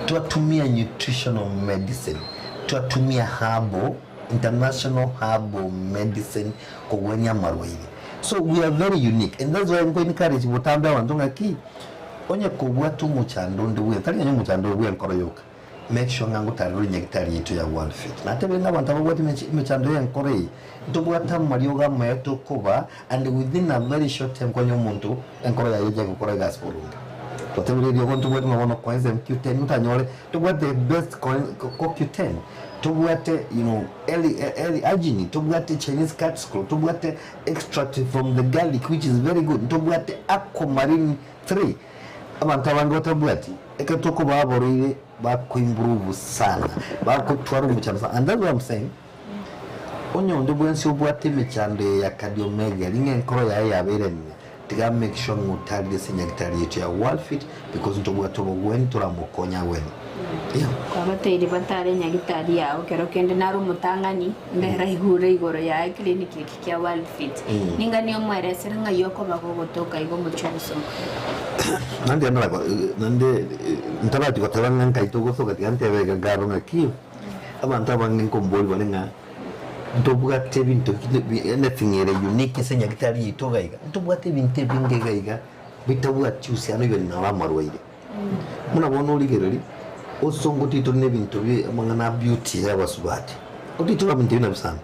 [SPEAKER 3] twatumia nutritional medicine, twatumia herbal, international herbal medicine kogwenia amarwaire. So we are very unique and that's why nko encourage botambe abanto ng'aki, onye kobwate omochando onde bwensi, tari onye omochando oyo bwenkoro yoka, Make sure ng'a ngotarera ore nyagitari yaito ya World Fit. Natebire ng'a abanto ababwate emechando y'enkoro eye, ntobwate amariogo amaya tokoba and within a very short time konya omonto enkoro yaye eche gokora egasi boronge. Twatebire eriogo ntobwate ng'a bono coenzyme Q10 otanyore, tobwate the best CoQ10, tobwate you know L-arginine, tobwate Chinese cat scroll, tobwate extract from the garlic which is very good, ntobwate aquamarine 3. Abanto abange batabwati ekero tokobaa aborwaire bakoimprove sana, bagotwara omochando sana and that's why I'm saying onye onde bwensi obwate emechando eye ya cardiomegaly ng'a enkoro yaye yabeire enene, tiga make sure ng'a otarire ase enyagitari yaito ya Worldfit because ntobwate obogweni toramokonye agwene. Yeah.
[SPEAKER 2] Kwabateire batare enyagitari yao kero kende nare omotang'ani nderaigure igoro yaye clinic eke kia World Fit. Ninganie omweresere ng'ai okoba gogotoka iga omochie ogosoka.
[SPEAKER 3] Naende ndarako naende ntarachia goteba ng'a nkai togosoka tiga ntebe iga nkaro ng'aki, abanto abange nkomboria bare ng'a ntobwate ebinto anything ere unique ase enyagitari yaito iga iga, ntobwate ebinto ebinge iga iga bitabwati uhusiano even naro amarwaire. Buna bono origereria. Osongo titore na ebinto bi amang'ana a beauty ya abasubati, otitore ebinto ebio nabi sana.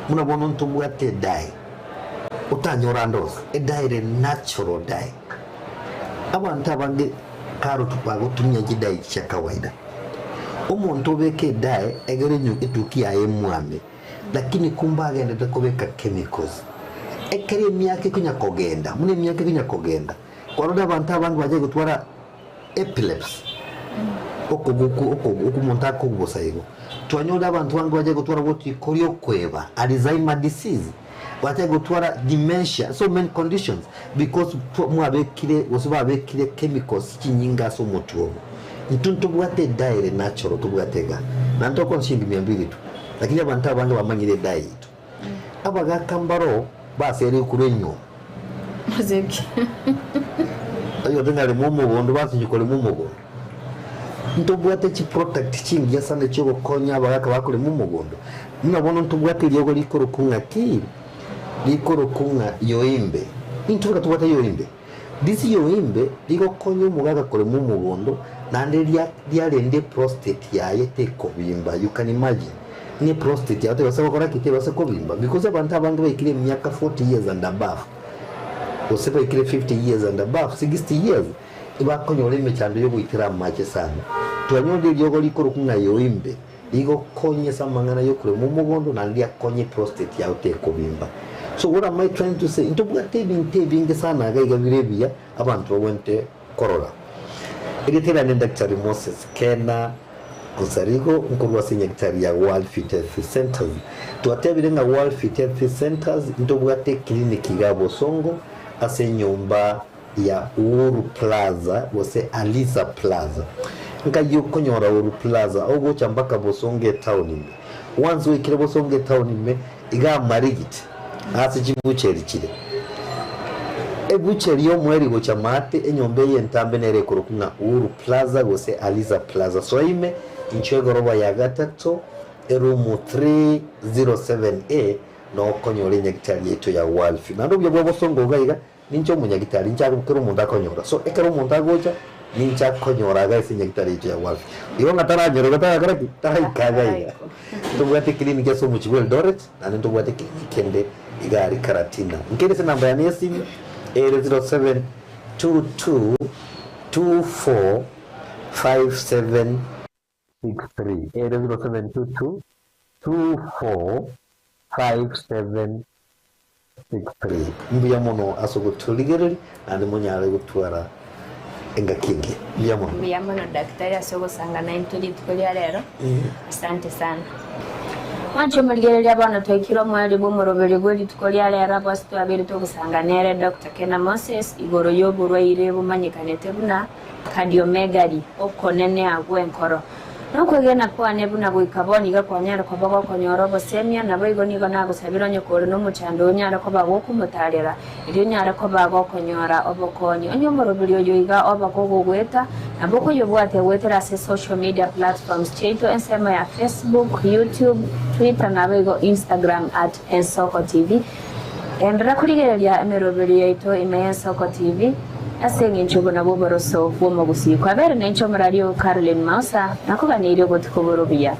[SPEAKER 3] Buna bono ntobwate edye, otanyore ande onsi, edye ere natural dye. Abanto abange karo bagotumia chidye echi chia kawaida. Omonto obeke edye egere enyo etuki yaye emwame, lakini kumbe agenderete kobeka chemicals. Ekero emiaka ekonya kogenda, buna emiaka ekonya kogenda, kwarora abanto abange bachake gotwara epilepsy, okoguku okogu oku omonto akogubosa igo. Twanyorire abanto bange bachake gotwara goti koria okoeba, Alzheimer disease, bachake gotwara dementia, so many conditions because twa mwabekire gose babekire chemicals chinyinge ase omotwe obo. Intwe ntobwate edawa ere natural tobwate igaa, naende tokona shilingi mia mbili tu, lakini abanto abange bamanyire edawa yaito. Abagaka mbaro baseire korwa enyuomo.
[SPEAKER 2] Mozeki.
[SPEAKER 3] Oyote narema omogondo basinye korema omogondo. Ntobwate chiproduct chingiya sana chiogokonya abagaka bakorema omogondo. Buna bono ntobwate eriogo rikorokwa ng'a ki? Rikorokwa ng'a yoimbe. Intwe boka tobwate yoimbe. This yoimbe rigokonya omogaka korema omogondo naende ria riarende eprostate yaye tekobimba. You can imagine ng'a eprostate yao tebasa gokora ki? Tebasa kobimba because abanto abange baikire emiaka 40 years and above gose baikire 50 years and above, 60 years, ebakonyora emechando yogoitera amache sana. Twanyorire eriogo rikorokwa ng'a yoimbe rigokonya ase amang'ana yokorema omogondo naende riakonya eprostate yao tekobimba. So what am I trying to say? Ntobwate ebinto ebinge sana iga iga bire ebiya abanto babwenerete korora. Erieta riane Daktari Moses Kena Onsarigo nkorwa ase enyagitari ya World Fit Health Centers. Twatebire ng'a World Fit Health Centers ntobwate eclinic iga Bosongo ase enyomba ya Uhuru Plaza gose Alisa Plaza. Nkai okonyora Uhuru Plaza ogocha mpaka Bosongo etown ime. Once oikire Bosongo etown ime iga amarigiti ase chibucheri chire. Ebucheri y'omoerio gocha maate enyomba eye entambe nere ekorokwa ng'a Uhuru Plaza gose Alisa Plaza. Soa ime inchwe egoroba ya gatato eroom 307A nokonyora enyagitari yaito ya Walfi. Naende obuya bwa Bosongo iga iga Ninche omonyagitari, inche kera omonto akonyora. So ekero omonto agocha, ninche akonyora iga ase enyagitari yaito ya Walfi. Igo ng'a taranyora igo tarakora ki? Taraika iga iga. Ntobwate eclinic ase omochie bwa Eldoret, naende ntobwate eclinic ende iga aria Karatina. Nkere ase enamba yane ya esimu, ere 0722 24 57 63. Ere 0722 24 57 63. Mbuya mono ase ogotorigereria naende monyare gotwara engaki engiya. Mbuya mono.
[SPEAKER 2] Mbuya mono daktari ase ogosanga naintwe rituko ria rero. Asante sana. Mwanche omorigereria bono twaikire omoerio bw'omoroberio bwe rituko ria rero abwo ase twabeire togosanga nere Doctor Kena Moses igoro y'oborwaire bomanyekanete buna Cardiomegaly, okonenea gw'enkoro. Nokwegena kwane buna goika bono iga kwanyare koba gokonyora obosemia, naboigo nigo nagosabire onye kore nomochando onyare koba gokomotaarera, erio onyare koba gokonyora obokonyi. Onye omoroberi oyo iga oba kogogoeta, nabo okoyobwatia goetera ase social media platforms chiaito ensemo ya Facebook, YouTube, Twitter naboigo Instagram at Ensoko TV. Genderera korigereria emeroberio yaito ime y'Ensoko TV, ase engencho obwo nabwo oboroso bw'omogusii. Kwabere nainche omoraria oo Caroline Mausa, nakoganeirie obotuko bore obuya.